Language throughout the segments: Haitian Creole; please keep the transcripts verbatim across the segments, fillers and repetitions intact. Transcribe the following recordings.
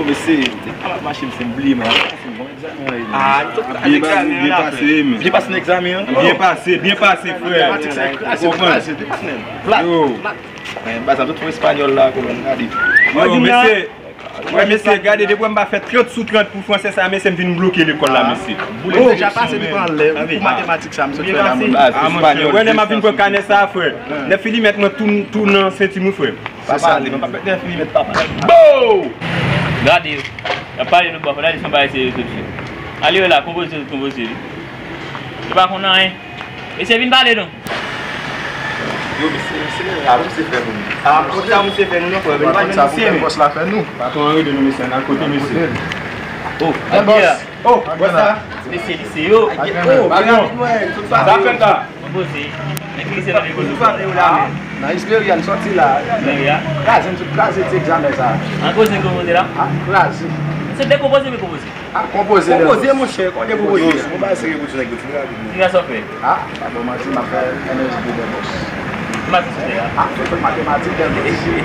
Mesye, depi m ap mache, mesye, m bliye, men ap pase yon egzamen an. Ah, tout an egzamen an la, frè. Byen pase, men. Byen pase nan egzamen an? Byen pase, byen pase, frè. Matematik sa kraze, kraze, kraze, depi sèn. Plat, plat. Men, baz, tout fon espanyòl la, kolonn, gade. Yo, mesye. Wè, mesye, gade, depi m pa fè trant sou trant pou fransè sa, mesye, m vin bloke lekòl la, mesye. Boule deja pase depi anlè, wi, pou matematik sa, m sot fè la, mwen. Ah, monchè, wè, lè m ap vin pran kanè sa, frè. Nèf milimèt mwen tou, tou nan senti m, wi, frè. Papa, li pa pèt nan filimèt, papa. Bo! Gade yo. Y ap pale lòt bò, fò gade jan bagay serye sot fè. Ale yo la, konpoze, konpoze li. Yo pa konn anyen. Mesye, vin pale non. Yo, mesye, mesye, a, misye fè nou. A, kot sa misye fè nou, non, frè? Vin pale misye, men. Bòs la fè nou. Patwon an rele nou, mesye, n al kote, mesye. Oh, Adye. Oh, wè sa? Mesye, li se yo. Oh, patwon. Sa fè ta. Mwen poze. Men ki se nan li poze. Nan Isperyal soti la. Isperyal? Kraze m sot kraze ti egzamen sa. An koze ki w poze la? A, kraze. Se dekonpoze men konpoze. A, konpoze. Konpoze, monchè, konn dekonpoze. Yo, si nou pa sere pou ti nèg yo fin rapid. Ki sa w fè? A, pa bon manti, m ap fè M S B de bòs. Ki matik ou fè a? A, fè matematik de bòs. Si m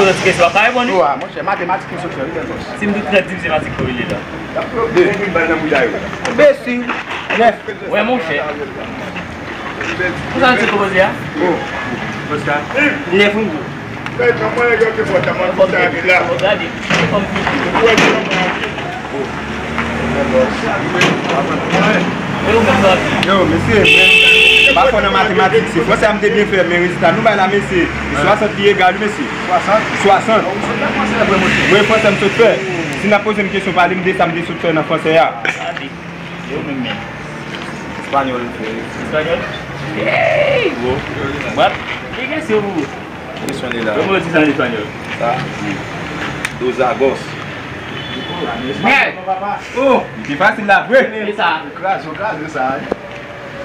poze ti kesyon, w ap ka reponn li? Wi, monchè, matematik m sot fè, wi, de bòs. Si m di trant, di m se matik ki rele la. Depi m vin bay nan bouda yo. Enbesil. Nèf. Wè, monchè. Pou sa nou te konpoze a? Bon. Konsa. Nèf, wi. Fè nan mwen yo te fò ta mwen fò ta vin la. Gade. Ou wè ki nan mwen an. Yo, mesye, men, m pa fò nan matematik, se fransè a m te byen fè, men rezilta nou bay la, mesye, se swasant li egal, mesye. Swasant? Swasant. Ou sot fè fransè vre, monchè? Wi, fransè m sot fè. Si n ap poze m kesyon, pale m de sa m te sot fè nan fransè a. Yo menm menm. Espanyòl, frè. Espanyòl? Ey! Bon. Bon. Ki kesyon pou ou? Kesyon li la. Kòman yo di sa an espanyòl? Sa? Dos agos. Mèd! Oh! Li pi fasil la, vre. E sa? Kraze, kraze sa, wi.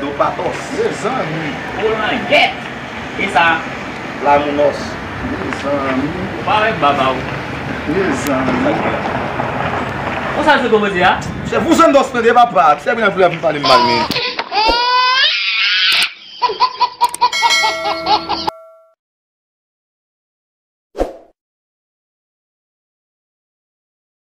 Dos patos. Mezanmi. Oh, langèt! E sa? Lamounos. Mezanmi. Ou pa wè baba ou. Mezanmi. Ou sa se konpoze a? Se vouzan dos nan de papa. Se vre, vre, vre, pale mal, men.